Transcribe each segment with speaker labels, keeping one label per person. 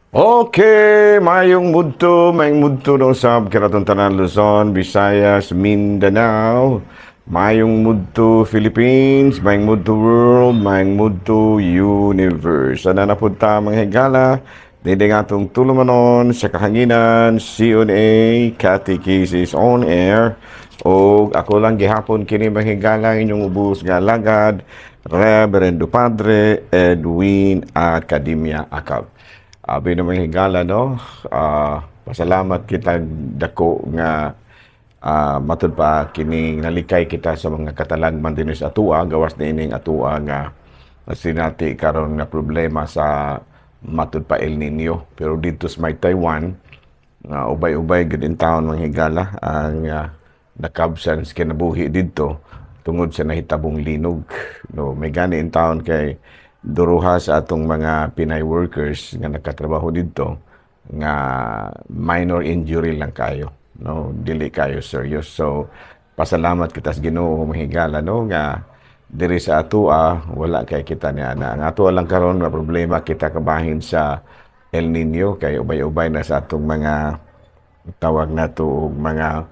Speaker 1: Okay, mayong mudto no sab kanatong tanan Luzon, Visayas, Mindanao, mayong mudto Philippines, mayong mudto world, mayong mudto universe. Ana na pud ta, mga higala, dili nga atong tulumanon sa kahanginan, CNA Catechesis on Air. O ako lang gihapon kini, mga higala, inyong ubos nga alagad, Reverendo Padre Edwin Academia Acab. Abi na, mga higala, no? Pasalamat kita dako nga matud pa kining nalikay kita sa mga katalagman dinhi sa atua, gawas niining atua nga sinati karon nga problema sa matud pa El Nino. Pero dito sa may Taiwan, nga ubay-ubay gud in taon, mga higala, ang nakabsan sa kinabuhi didto tungod sa nahitabong linog. No, may gani in taon kay duruha sa atong mga Pinay workers nga nakatrabaho didto nga minor injury lang kayo, no, dili kayo serious. So pasalamat kita sa Ginoo, mga higala, no, nga diri sa atoa wala kay kita niya na ang atoa lang karon nga problema kita kabahin sa El Nino kay ubay-ubay na sa atong mga tawag nato og mga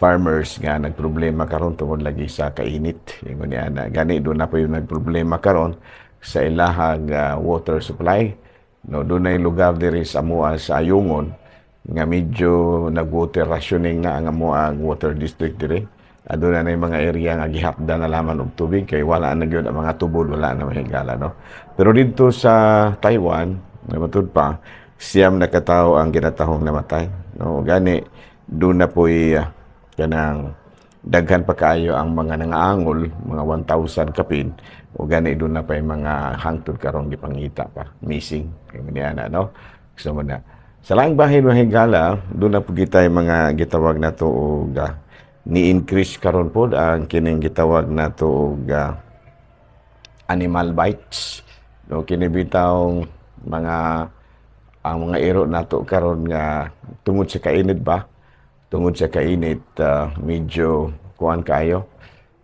Speaker 1: farmers nga nagproblema karon tungod lagi sa kainit, ingon niya na. Gani doon na po yung nagproblema karon sa ilahang water supply, no. Dunay lugar diri sa amoa sa Ayungon nga medyo nag-water rationing na ang amoang water district diri. Aduna na yung mga area nga gihapda na lamang og tubig kay wala na gyud ang mga tubod, wala na, mga higala, no. Pero dito sa Taiwan, nga matud pa 9 na katawo ang ginatahong namatay, no. Gani doon na po'y kanang daghan pa kaayo ang mga nangaangol, mga 1,000 kapin, o gani doon na pa yung mga hangtod karon gipangita pa, missing. Kaya niya na, no? Gusto mo na. Sa laing bahin, mga higala, doon na po kita yung mga gitawag na to og ni-increase karon pod ang kining gitawag na to og animal bites. No, kini bitawng mga ang mga iro nato karon nga tungod sa kainit ba? Tungod sa kainit, medyo kuan kayo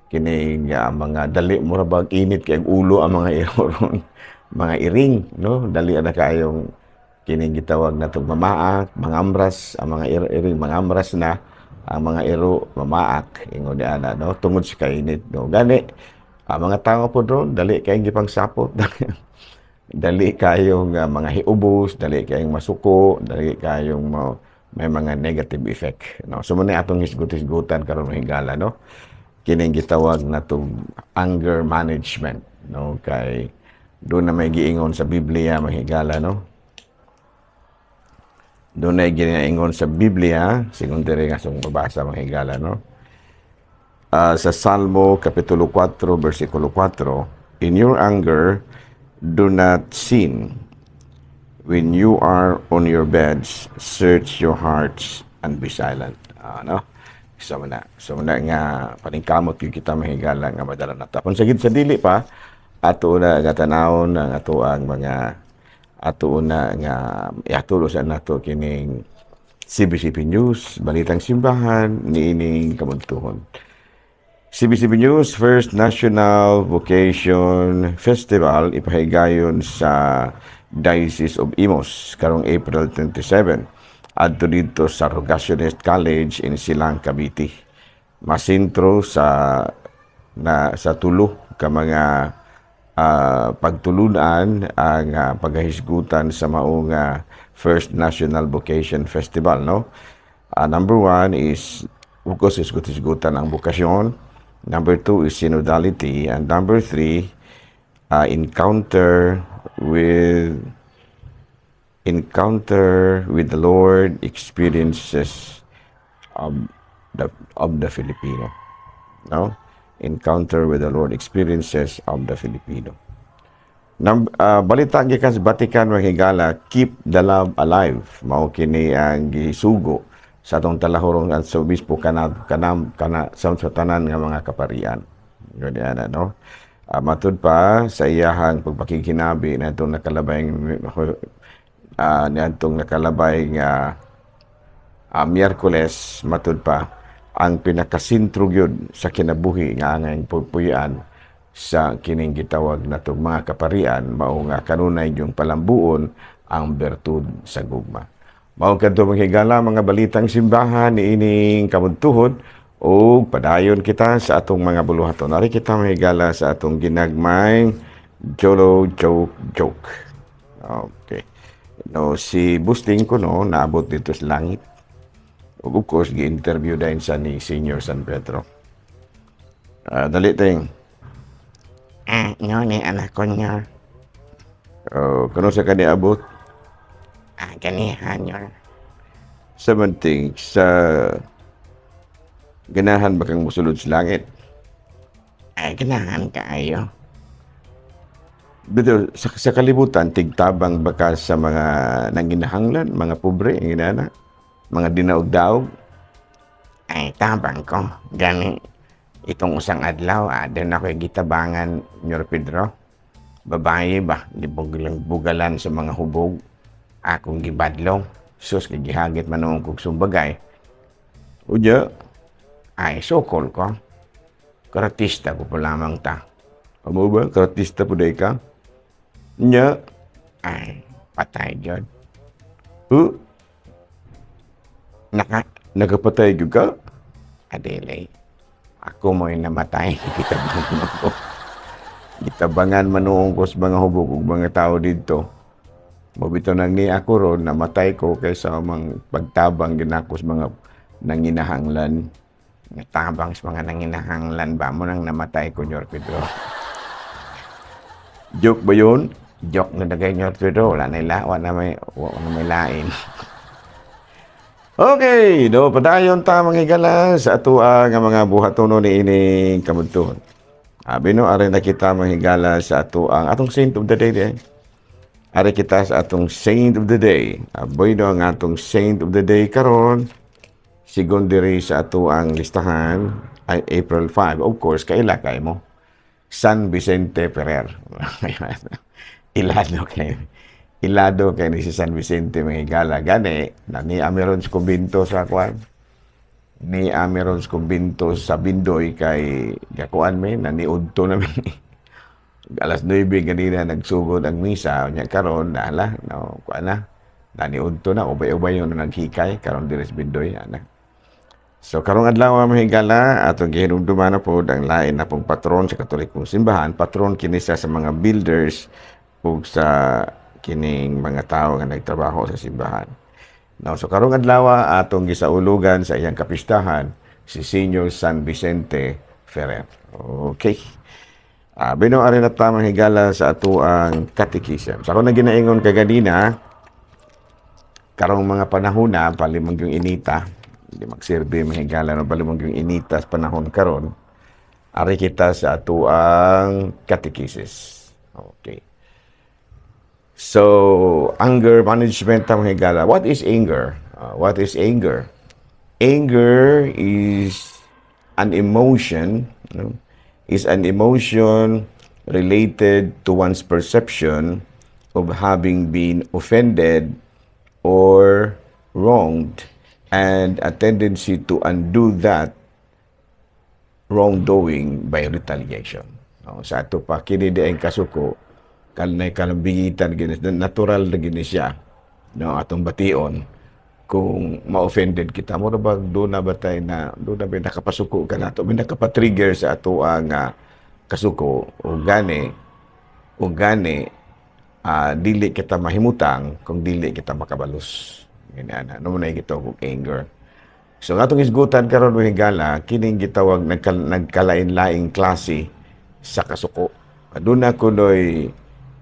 Speaker 1: kini nga mga dali mura bag init kay ang ulo ang mga iro ron, mga iring, no, dali na kayong kining gitawag na tong mamaak, mangamras ang mga iro, iring mangamras na ang mga iro, mamaak ingon ni ana, no, tungod sa kainit, no. Gani ang mga tao po doon dali kayong gipangsapot, dali kayong mga hiubos, dali kayong masuko, dali kayong may mga negative effect, no. So muna atong hisgot-hisgutan karon, mga higala, no, kining gitawag na tong anger management, no, kay doon na may giingon sa Biblia, mga higala, no. Doon na giingon sa Biblia sigon diri nga sung mabasa, mga higala, no. Sa Salmo kapitulo 4 bersikulo 4, "In your anger do not sin. When you are on your beds, search your hearts and be silent." No? So na. So na nga paningkamot gyud kita, mga higala, nga madala na. Tapos sa sa dili pa ato na nga tanawon ang ato ang mga ato na nga iatulo sa nato kining CBCP News, Balitang Simbahan niining kabuntuhon. CBCP News, First National Vocation Festival ipahigayon sa Diocese of Imus karong April 27 adto dito sa Rogationist College in Silang, Cavite. Masentro sa na sa tulo ka mga pagtulunan ang paghahisgutan sa maong First National Vocation Festival, no. Number one is bukos hisgut-hisgutan ang bokasyon. Number two is synodality. And number three, encounter with the Lord experiences of the Filipino. No? Encounter with the Lord experiences of the Filipino. Balita gikan sa Vatican, mga higala, "Keep the love alive." Mao kini ang gisugo sa atong talahurong at sa obispo kana kana kana sa tanan nga mga kaparian. Yun yan, no? Matud pa sa iyahang pagpakigkinabi niadtong nakalabay nga Miyerkules, matud pa ang pinakasentro gyud sa kinabuhi nga angay pugpuyan sa kining gitawag natong mga kaparian mao nga kanunay yung palambuon Ang bertud sa gugma. Mao kadto, mga higala, mga balitang simbahan niining kabuntuhon ug padayon kita sa atong mga buluhaton. Ari kita, mga higala, sa atong ginagmay Jolo Joke Joke. Okay. No, si Busting ko, no, naabot dito sa langit. Ug of course, gi-interview din sa ni Senior San Pedro. Ah, dali ting.
Speaker 2: Ah, no, ni anak ko niya.
Speaker 1: Oh, kanus-a ka niabot?
Speaker 2: Ah, ganiha, nyor.
Speaker 1: Seventeen, sa ganahan ba kang musulod sa langit?
Speaker 2: Ay, ganahan kaayo.
Speaker 1: Bito, sa kalibutan, tigtabang ba ka sa mga nanginahanglan, mga pobre, ang inana, mga dinaog-daog?
Speaker 2: Ay, tabang ko. Gani, itong usang adlaw, ah, doon ako gitabangan, Nyor Pedro. Babae ba, gibugalan bugalan sa mga hubog. Akong gibadlong. Sus, kay gihagit man noong kog sumbagay.
Speaker 1: Unya,
Speaker 2: Ay, sukol ko. Karatista ko pa lamang ta.
Speaker 1: Amo ba, karatista po ka? Nya,
Speaker 2: Ay, patay jud.
Speaker 1: huh?
Speaker 2: Naka,
Speaker 1: Nakapatay gyud ka?
Speaker 2: Adele. Ako mo'y namatay. Gitabangan ako.
Speaker 1: Gitabangan man noong ko sa mga hubog ug mga tao dito. Mabito nang ni ako ron, namatay ko kaysa mang pagtabang ginako sa mga nanginahanglan.
Speaker 2: Natabang sa mga nanginahanglan ba mo nang namatay ko, Nyor Pedro.
Speaker 1: Joke ba yun?
Speaker 2: Joke na dagay, Nyor Pedro. Wala na ila, wala na may lain.
Speaker 1: Okay, do padayon ta, mga higala, sa atoa nga mga buhatono ni ining kabuntuhon. Abi no, ari na kita, mga higala, sa atoang atong saint of the day di. Ari kita sa atong saint of the day. Aboy no, ang atong saint of the day karon sigon diri sa atoang listahan ay April 5. Of course, kaila kay mo. San Vicente Ferrer. Ilado kay Ilado kay ni si San Vicente, mga higala. Gani, na ni Ameron sa kumbinto sa kuan. Ni Ameron sa kumbinto sa Bindoy kay gakuan mi na niudto na mi. Alas 9 ganina nagsugod ang misa nya karon nala no kuan na naniudto na ubay-ubay yun na naghikay karon diri sa Bindoy ana. So karong adlaw, mga higala, atong gihinumduman na pod ang lain na pong patron sa Katolikong simbahan, patron kini siya sa mga builders ug sa kining mga tawo nga nagtrabaho sa simbahan. Now, so karong adlaw atong gisaulugan sa iyang kapistahan si Senior San Vicente Ferrer. Okay. Bino ari na ta, mga higala, sa atoang catechism. Sa ako na ginaingon kaganina, karong mga panahon na palimang yung inita, hindi magsilbi, mga higala, no, palimang yung inita sa panahon karon. Ari kita sa atoang catechesis. Okay. So, anger management ang, mga higala. What is anger? What is anger? Anger is an emotion, no? Is an emotion related to one's perception of having been offended or wronged and a tendency to undo that wrongdoing by retaliation. No, sa ato pa kini di ang kasuko kanay kalambigitan gini, natural na gini siya, no, atong bation kung ma-offended kita mo ba do na ba tay na do na ba nakapasuko ka nato, may nakapa-trigger sa ato ang kasuko o gani dili kita mahimutang kung dili kita makabalos. Ganyan no mo na gitawag og anger. So ang atong isgutan karon, mga higala, kining gitawag nagkalain-laing klase sa kasuko. Aduna kunoy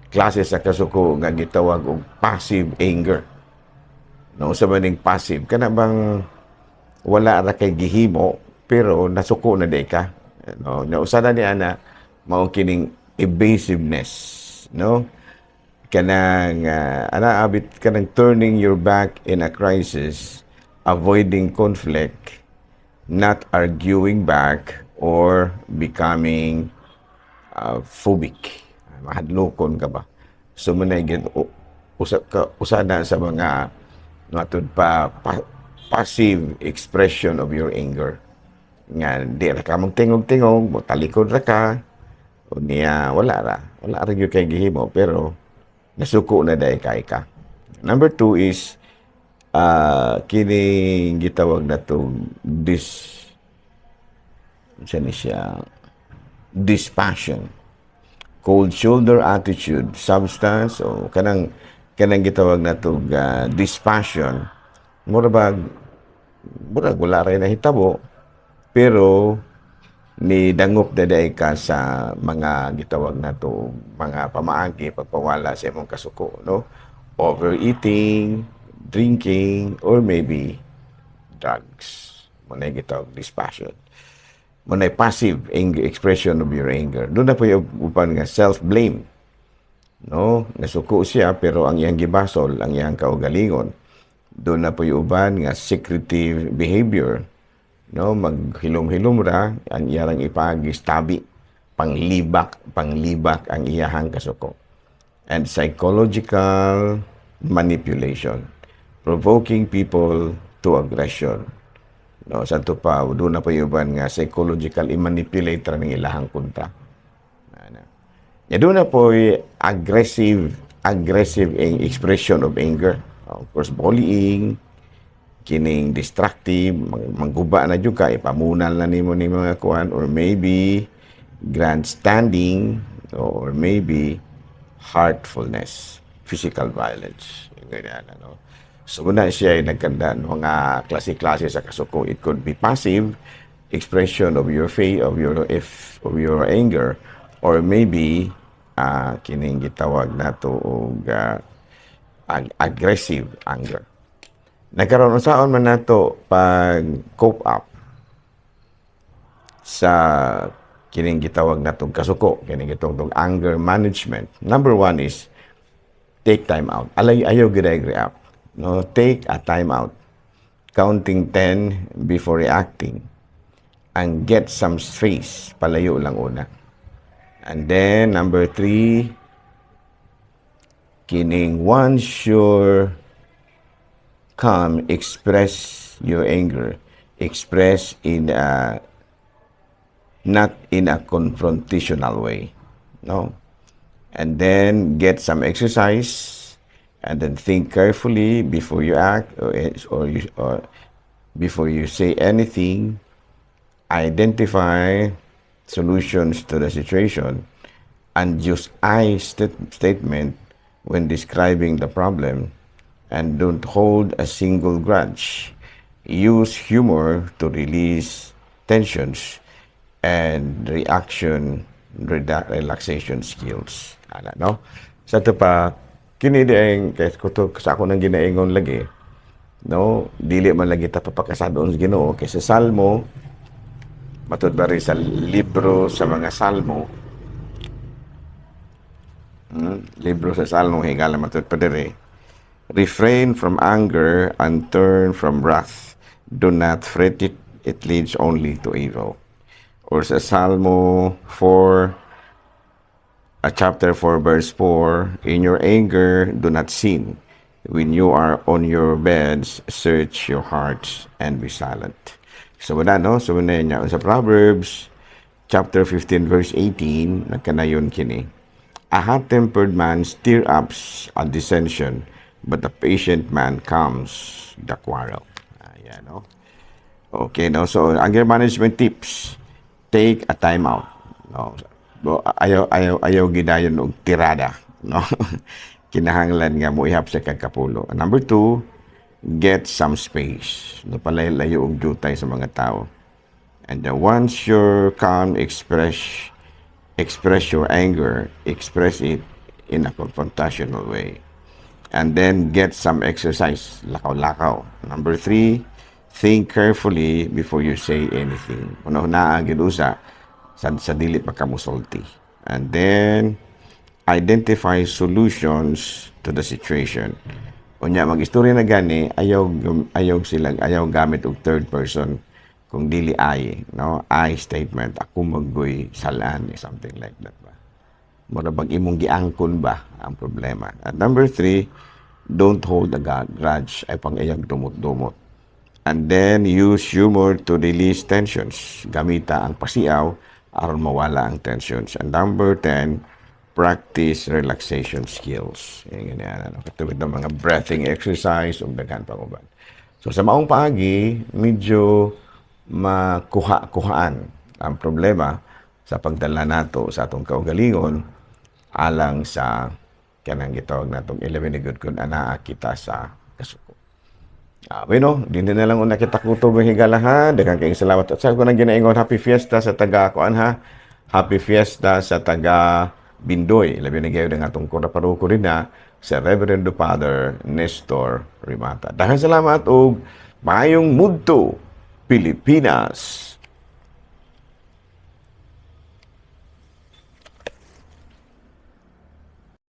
Speaker 1: klase sa kasuko nga gitawag og passive anger. No, sa maning passive kana bang wala ra kay gihimo pero nasuko na di ka. No, nya usa na ni ana mao kining evasiveness, no? Kanang ana abit kanang turning your back in a crisis, avoiding conflict, not arguing back or becoming phobic. Mahadlokon ka ba? So manay gid usa ka usa na sa mga matud pa passive expression of your anger. Nga di ra ka magtingog-tingog, mo talikod ra ka. O niya wala ra. Wala ra gyud kay gihimo pero nasuko na dai kay ka. Number two is kining gitawag nato this, unsa ni siya, dispassion, cold shoulder attitude, substance o kanang gitawag nato dispassion, mura bag murag wala ray nahitabo, pero ni dangop na diay ka sa mga gitawag nato mga pamaagi pagpawala sa imong kasuko, no? Overeating, drinking, or maybe drugs. Mao na gitawag dispassion. Mao na passive anger, expression of your anger. Duna poy uban nga self-blame, no? Nasuko siya pero ang iyang gibasol ang iyang kaugalingon. Duna poy uban nga secretive behavior, no? Maghilom-hilom ra, ang iyang ipagis tabi, panglibak ang iyahang kasuko. And psychological manipulation, provoking people to aggression, no? Santo pa duna poy uban nga psychological i-manipulate ra ning ilahang kontra. Ana. Ya, duna poy aggressive expression of anger. Of course, bullying, kining destructive, mangguba na jud ka, ipamunal na nimo ni mga kuan, or maybe grandstanding, or maybe hurtfulness, physical violence. Ganyan, ano. So, muna siya ay nagkanda ng mga klase-klase sa kasuko. It could be passive expression of your faith, of your if of your anger, or maybe kining gitawag nato og aggressive anger. Nagkaroon, unsaon man nato pag cope up sa kining gitawag natong kasuko, kining gitawag tong anger management? Number one is take time out. Alay, ayaw gid react. No, take a time out. Counting 10 before reacting. And get some space. Palayo lang una. And then, number three, kining once you're calm, express your anger. Express in a not in a confrontational way. No? And then get some exercise and then think carefully before you act or before you say anything. Identify solutions to the situation and use I statement when describing the problem and don't hold a single grudge. Use humor to release tensions and reaction relaxation skills. Ana, no? Sa ito pa, kini di kay kuto sa ako nang ginaingon lagi, no? Dili man lagi ta papakasadon sa Ginoo kay sa Salmo, matud ba rin sa libro sa mga Salmo, Libro sa Salmo, higala matud pa diri. "Refrain from anger and turn from wrath. Do not fret it, it leads only to evil." Or sa Salmo 4, chapter 4, verse 4, "In your anger, do not sin. When you are on your beds, search your hearts and be silent." So, wala, no? So, wala niya. Sa Proverbs, chapter 15, verse 18, nagkanayon kini. "A hot-tempered man stir up a dissension, but a patient man calms the quarrel." Ayan, no? Okay, no? So, anger management tips. Take a time out. No? Ayaw gidayon og tirada, no? Kinahanglan nga moihap sa kagkapulo. Number two, get some space. No, palay-layo og jutay sa mga tao. And then once you're calm, express your anger, express it in a confrontational way. And then get some exercise, lakaw-lakaw. Number three, think carefully before you say anything. Una-una gid usa sa dili pa ka musulti. And then identify solutions to the situation. Unya mag-istorya na gani, ayaw sila, ayaw gamit og third person kung dili I, no? I statement, "Ako maggoy salan," something like that ba. Mura bag imong giangkon ba ang problema. At number three, don't hold a grudge, ay pang iyang dumot-dumot. And then use humor to release tensions. Gamita ang pasiaw aron mawala ang tensions. And number 10, Practice relaxation skills. Yan, ganyan, ano, katulad ng mga breathing exercise ug daghan pang uban. So sa maong paagi, medyo makuha-kuhaan ang problema sa pagdala nato sa atong kaugalingon alang sa kanang gitawag natong 11 good kung anaa kita sa kasuko. Bueno, dinhi na lang una kita kutob, mga higala, ha. Daghang kayong salamat. At sa ko nang ginaingon, happy fiesta sa taga kuan ha. Happy fiesta sa taga Bindoy. Labi na gyud ang atong kura paroko rin na sa Reverend Father Nestor Rimata. Daghang salamat ug maayong mudto, Pilipinas.